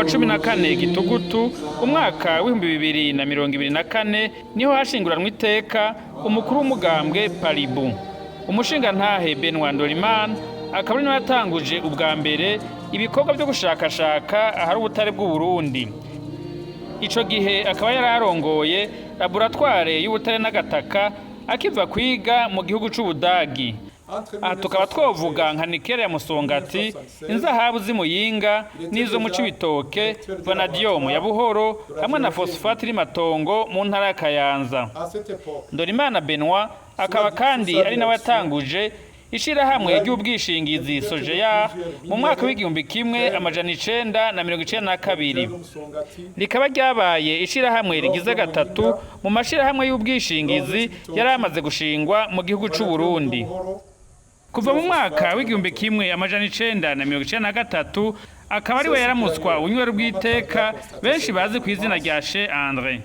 wa 14 Gitugutu umwaka w'2024 niho hashinguranwa iteka umukuru w'umugambwe Paribu, umushingantahe Benoit Ndorimana, akaba ari nawe yatanguje ubwa mbere ibikorwa byo gushakashaka ahari ubutare bw'Uburundi. Ico gihe akaba yari arongoye laboratoire y'ubutare n'agataka akiva kwiga mu gihugu c'Ubudagi. Aha tukaba twovuga nka nickel ya Musongati, inzahabu z'Imuyinga n'izo mu Cibitoke, vanadium ya Buhoro hamwe na phosphate iri Matongo mu ntara ya Kayanza. Ndorimana Benoit akaba kandi ari nawe yatanguje ishirahamwe ry'ubwishingizi Sogeya mu mwaka w'1992, rikaba ryabaye ishirahamwe rigize gatatu mu mashirahamwe y'ubwishingizi yari amaze gushingwa mu gihugu c'u Burundi. Kuva mu mwaka w'1993 akaba ari we yaramutswa unywero bw'iteka benshi bazi ku izina rya Chez André.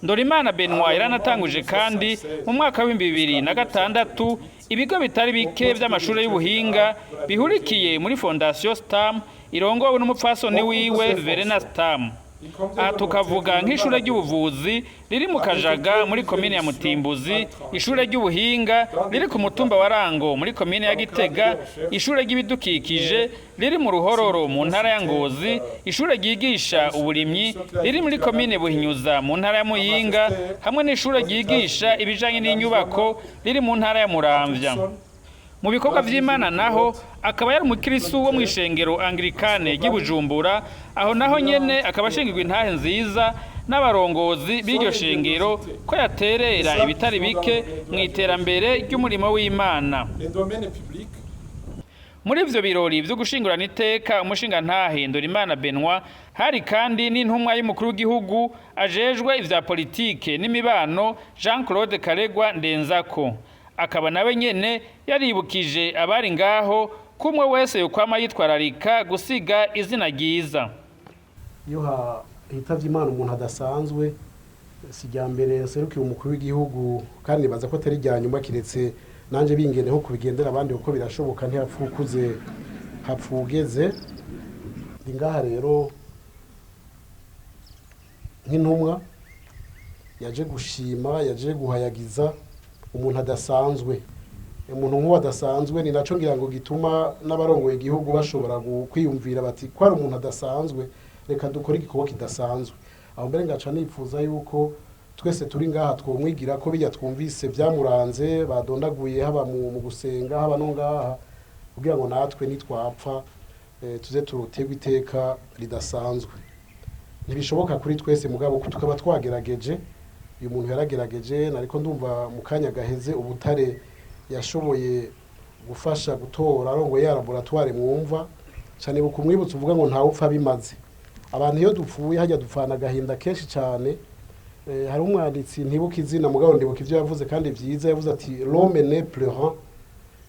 Ndorimana Benoit yaranatanguje kandi mu mwaka w'2006 ibigo bitari bike by'amashuri y'ubuhinga bihurikiye muri Fondation Stam irongowe n'umupfasoni wiwe Verena Stam. Aha tukavuga nk'ishure ry'ubuvuzi riri mu Kajaga muri komine ya Mutimbuzi, ishure ry'ubuhinga riri ku mutumba wa Rango muri komine ya Gitega, ishure ry'ibidukikije riri mu Ruhororo mu ntara ya Ngozi, ishure ryigisha uburimyi riri muri komine Buhinyuza mu ntara ya Muyinga, hamwe n'ishure ryigisha ibijanye n'inyubako riri mu ntara ya Muramvya. Mu bikorwa vy'Imana naho akaba yari umukirisu wo mw'ishengero Anglikane ry'i Bujumbura. Aho naho nyene akaba ashingirwa intahe nziza n'abarongozi b'iryo shengero ko yaterera ibitari bike mu iterambere ry'umurimo w'Imana. Muri ivyo birori vyo gushingurana iteka umushingantahe Ndorimana Benoit, hari kandi n'intumwa y'umukuru w'igihugu ajejwe ivya politike n'imibano, Jean Claude Karegwa Ndenzako, akaba nawe nyene yaribukije abari ngaho ko umwe wese yokwama yitwararika gusiga izina ryiza. Iyo hitavye Imana umuntu adasanzwe, si irya mbere nserukiye umukuru w'igihugu, kandi nibaza ko atari irya nyuma, kiretse nanje bingeneho kubigendera abandi, kuko birashoboka, ntihapfa ukuze hapfa uwugeze. Ndi ngaha rero nk'intumwa yaje gushima, yaje guhayagiza umuntu adasanzwe. Umuntu nk'uwo adasanzwe, ni naco ngira ngo gituma n'abarongoye igihugu bashobora kwiyumvira bati ko ari umuntu adasanzwe, reka dukore igikorwa kidasanzwe. Aho mbere ngaca nifuza yuko twese turi ngaha twomwigira ko bijya twumvise byamuranze, badondaguye, haba mu gusenga, haba no ngaha, kugira ngo natwe nitwapfa tuze turuterwe iteka ridasanzwe. Ntibishoboka kuri twese, mugabo tukaba twagerageje. Uyu muntu yaragerageje, nariko ndumva mu kanya gaheze ubutare yashoboye gufasha gutora arongoye ya laboratoire mwumva cyane. Bukumwibutsa uvuga ngo ntawupfa bimaze. Abantu iyo dupfuye hajya dupfana agahinda kenshi cyane. Hari umwanditsi, ntibuka izina, mugabo ndibuka ivyo yavuze kandi vyiza. Yavuze ati: "L'homme naît pleurant,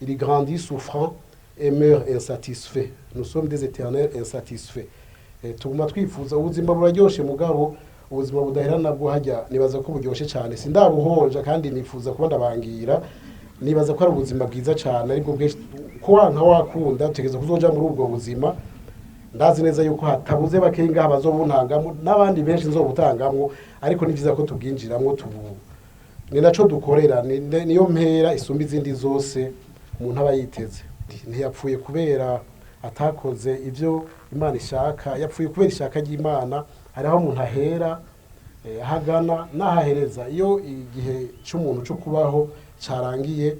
il grandit souffrant et meurt insatisfait. Nous sommes des éternels insatisfaits." Tuguma twifuza. Ubuzima buraryoshe, mugabo ubuzima budahera nabwo hajya nibaza ko buryoshe cyane. Sindabuhonja kandi nifuza kuba ndabangira. Nibaza ko ari ubuzima bwiza cyane, aribwo bwinshi ko wanka wakunda utegereza kuzoja muri ubwo buzima. Ndazi neza yuko hatabuze bakeyi ngaha bazobuntangamo n'abandi benshi nzobutangamwo, ariko ni vyiza ko tubwinjiramwo. Tubu ni naco dukorera, niyo mpera isumba izindi zose umuntu aba yiteze. Ntiyapfuye kubera atakoze ivyo Imana ishaka, yapfuye kubera ishaka ry'Imana. Hariho umuntu ahera, ahagana n'ahahereza. Iyo igihe c'umuntu co kubaho carangiye,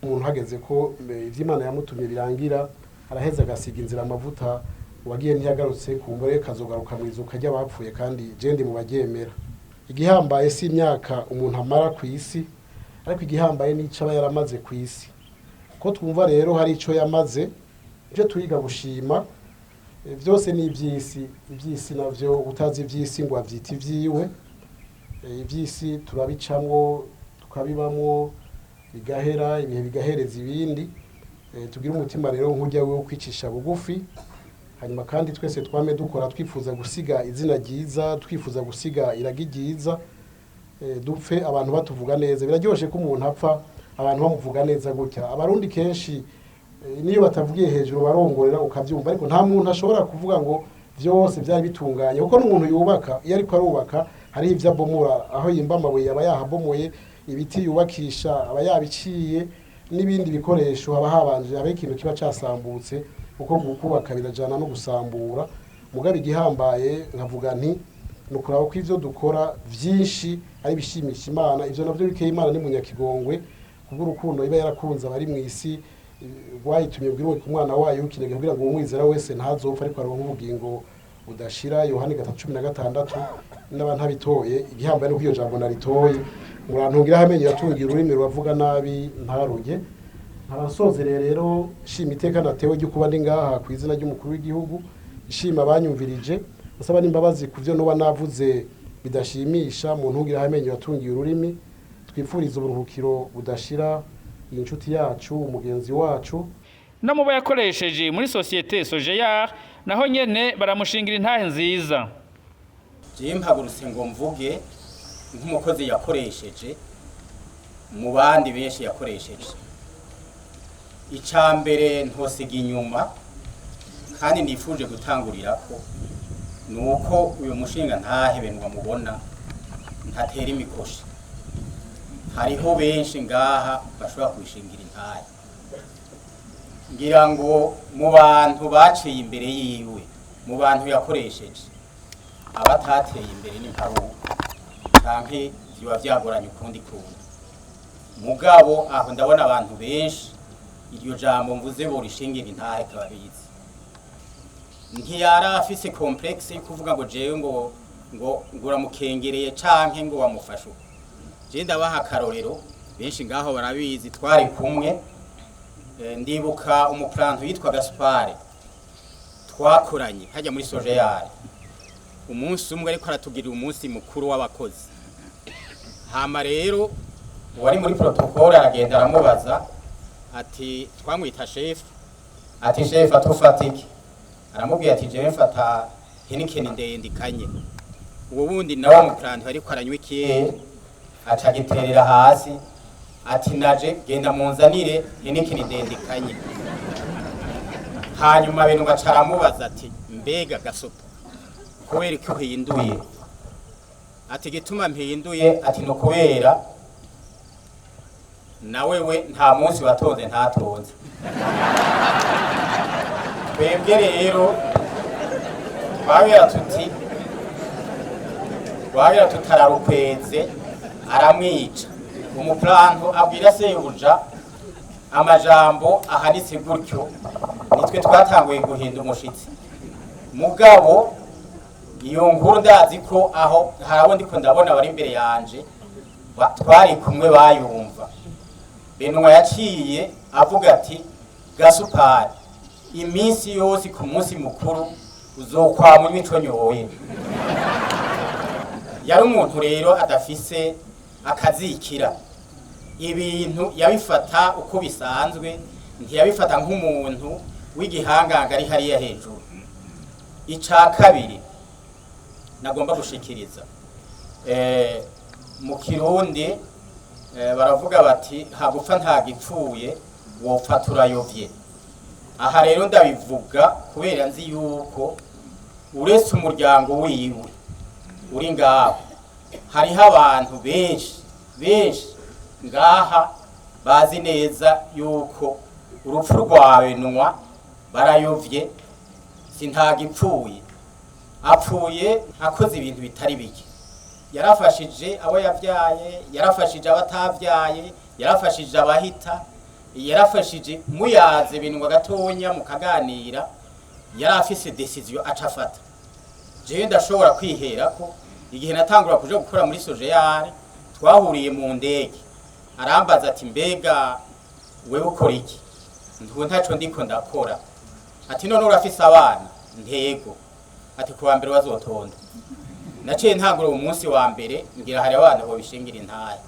umuntu hageze ko ivyo Imana yamutumye birangira, araheza agasiga inzira amavuta. Uwagiye ntiyagarutse, kumbure kazogaruka mu izuka ry'abapfuye, kandi je ndi mu baryemera. Igihambaye si imyaka umuntu amara ku isi, ariko igihambaye n'ico aba yaramaze ku isi. Ko twumva rero hari ico yamaze, ivyo turiga gushima. Vyose ni ivy'isi. Ivy'isi navyo, utazi ivy'isi ngo avyita ivyiwe. Ivy'isi turabicamwo, tukabibamwo, bigahera, ibihe bigahereza ibindi. Tugire umutima rero nk'ujya wo kwicisha bugufi. Hanyuma kandi twese twame dukora twifuza gusiga izina ryiza, twifuza gusiga iragi ryiza. Dupfe abantu batuvuga neza. Biraryoshe ko umuntu apfa abantu bamuvuga neza gutya. Abarundi kenshi niyo batavugiye hejuru barongorera ukabyumva, ariko nta muntu ashobora kuvuga ngo Byose byari bitunganye, kuko n'umuntu yubaka, iyo ariko arubaka hariho ibyo abomora, aho yimba amabuye aba yahabomoye, ibiti yubakisha aba yabiciye, n'ibindi bikoresho haba habanje haba ikintu kiba casambutse, kuko kubaka birajana no gusambura. Mugabo igihambaye nkavuga nti ni ukuraba ko ivyo dukora vyinshi ari bishimisha Imana. Ivyo navyo bikeye Imana ni munyakigongwe, kubw'urukundo iba yarakunze abari mu isi, rwayitumye bw'iwe ku mwana wayo w'ikinege, kugira ngo umwizera wese ntazopfa ariko aronke ubugingo budashira. Yohani 3:16. N'aba ntabitoye, igihambaye nuko iyo jambo naritoye. Murantungira amenyo yatungira ururimi ruravuga nabi ntaruge. Nkabasozereye rero shima iteka natewe ryo kuba ndi ngaha ku izina ry'umukuru w'igihugu, shima abanyumvirije, nsaba n'imbabazi ku byo noba navuze bidashimisha. Mu ntungira amenyo yatungiye ururimi, twifuriza uburuhukiro budashira iyi nshuti yacu, umugenzi wacu. No mu bo yakoresheje muri société Sogeyar, naho nyene baramushingira intahe nziza. Jewe mpagurutse ngo mvuge nk'umukozi yakoresheje mu bandi benshi yakoresheje. Icya mbere ntosiga inyuma kandi nifuje gutangurira ko ni uko uyu mushinga ntahebenwa mubona ntatera imikoshi. Hariho benshi ngaha bashobora kubishingira intahe. Ngira ngo mu bantu baciye imbere yiwe, mu bantu yakoresheje, abatateye imbere ni nkaruko canke biba vyagoranye ukundi kuntu. Mugabo aho ndabona abantu benshi iryo jambo mvuze borishingira intahe kababizi. Ntiyari afise complexe yo kuvuga ngo jewe ngo uramukengereye canke ngo wamufashe uko. Je ndabaha akarorero, benshi ngaho barabizi, twari kumwe. Ndibuka umuplanto yitwa Gaspard twakoranye hajya muri Sogeyar. Umunsi umwe ariko aratugirira umunsi mukuru w'abakozi, hama rero uwari muri protocole aragenda aramubaza ati, twamwita chef, ati: "Chef, atufata iki?" Aramubwira ati: "Jewe mfata Heineken ndende ikanye." Uwo wundi nawe muplanto ariko aranywa ikiyeri, aca agiterera hasi ati: "Naje genda munzanire Heineken ndende ikanye." Hanyuma bintu gaca aramubaza ati: "Mbega Gasopo, kubera ko uhinduye?" Ati: "Gituma mpinduye," ati, "no kubera nawe we nta munsi watonze ntatonze." Twebwe rero twabera tuti twabera tutararukweze, aramwica. Umuplanto abwira sebuja amajambo ahanitse gutyo, nitwe twatanguye guhinda umushitsi. Mugabo iyo nkuru ndazi ko aho hari abo ndiko ndabona bari imbere yanje twari kumwe bayumva. Benwa yaciye avuga ati: "Gasupari, iminsi yose ku munsi mukuru uzokwama unywa ico nyoye." Yari umuntu rero adafise akazikira, ibintu yabifata uko bisanzwe, ntiyabifata nk'umuntu w'igihanganga ari hariya hejuru. Ica kabiri nagomba gushikiriza, mu Kirundi baravuga bati: "Hagupfa ntagipfuye, wopfa turayovye." Aha rero ndabivuga kubera nzi yuko uretse umuryango wiwe uri ngaho, hariho abantu benshi benshi ngaha bazi neza yuko urupfu rwawe nwa barayovye sintagipfuye. Apfuye akoze ibintu bitari bike: yarafashije abo yavyaye, yarafashije abatavyaye, yarafashije abahita, yarafashije. Muyaze bintu gatonya mukaganira, yari afise décision aca afata. Jewe ndashobora kwihera ko igihe natangura kuja gukora muri Sogeyar, twahuriye mu ndege, arambaza ati: "Mbega wewe ukora iki?" Ntuwe ntaco ndiko ndakora. Ati: "None urafise abana?" Ntego. Ati: "Kuwa mbere bazotonda." Naciye ntangura uwo munsi wa mbere, ngira hari abana bobishingira intahe.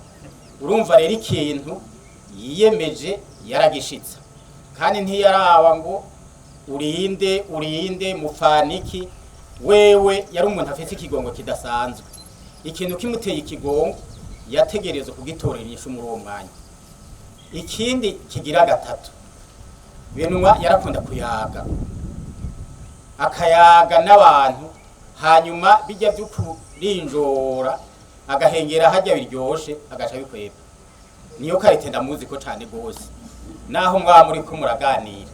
Urumva rero ikintu yiyemeje yaragishitsa, kandi ntiyaraba ngo urinde urinde mufaniki. Wewe yari umuntu afite ikigongo kidasanzwe. Ikintu kimuteye ikigongo yategerezwa kugitorera inyishu muri uwo mwanya. Ikindi kigira gatatu, Benwa yarakunda kuyaga. Akayaga n'abantu, hanyuma bijya byo kurinjora, agahengera hajya biryoshe, agaca bikweba. Niyo qualité ndamuzi ko cane gose. Naho mwaba muri ko muraganira,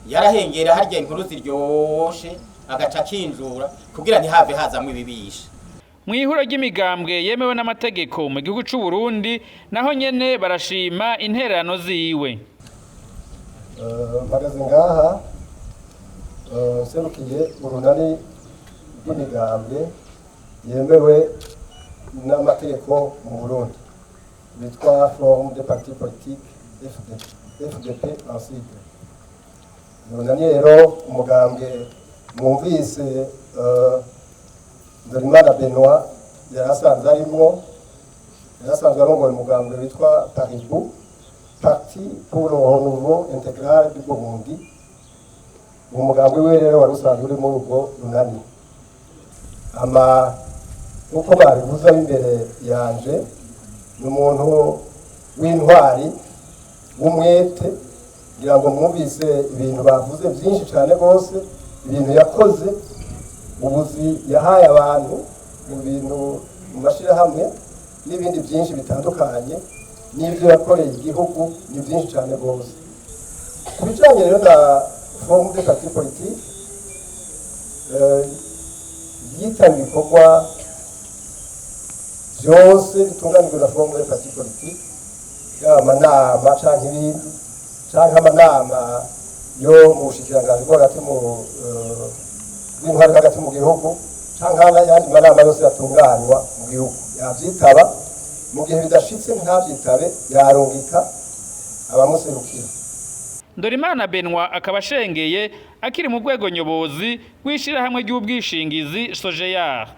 yarahengera harya inkuru ziryoshe, agaca akinjura kugira ntihave hazamwo ibibisha. Mu ihuro ry'imigambwe yemewe n'amategeko mu gihugu c'u Burundi, naho nyene barashima intererano ziwe. Mpagaze ngaha nserukiye urunani rw'imigambwe yemewe n'amategeko mu Burundi bitwa Forum des partis politiques FDP en sigle. Urunani rero, umugambwe mwumvise Ndorimana Benoit yari asanzwe arimwo, yari asanzwe arongoye umugambwe witwa PARIBU, Parti pour le renouveau intégral du Burundi. Uwo mugambwe we rero wari usanzwe uri muri urwo runani. Ama nk'uko babivuze imbere yanje, ni umuntu w'intwari, w'umwete. Ngira ngo mwumvise ibintu bavuze byinshi cyane rwose, ibintu yakoze, ubuzi yahaye abantu mu bintu, mu mashyirahamwe n'ibindi byinshi bitandukanye, n'ibyo yakoreye igihugu ni byinshi cyane rwose. Ku bijyanye rero na Forum des partis politiques, yitaba ibikorwa byose bitunganijwe na Forum des partis politiques, yaba amanama canke ibindi, canke amanama yo mu bushikiranganji bwo hagati mu bw'intwari hagati mu gihugu, canke ayandi manama yose yatunganywa mu gihugu, yavyitaba. Mu gihe bidashitse ntavyitabe, yarungika abamuserukira. Ndorimana Benoit akaba ashengeye akiri mu rwego nyobozi rw'ishirahamwe ry'ubwishingizi Sogeyar.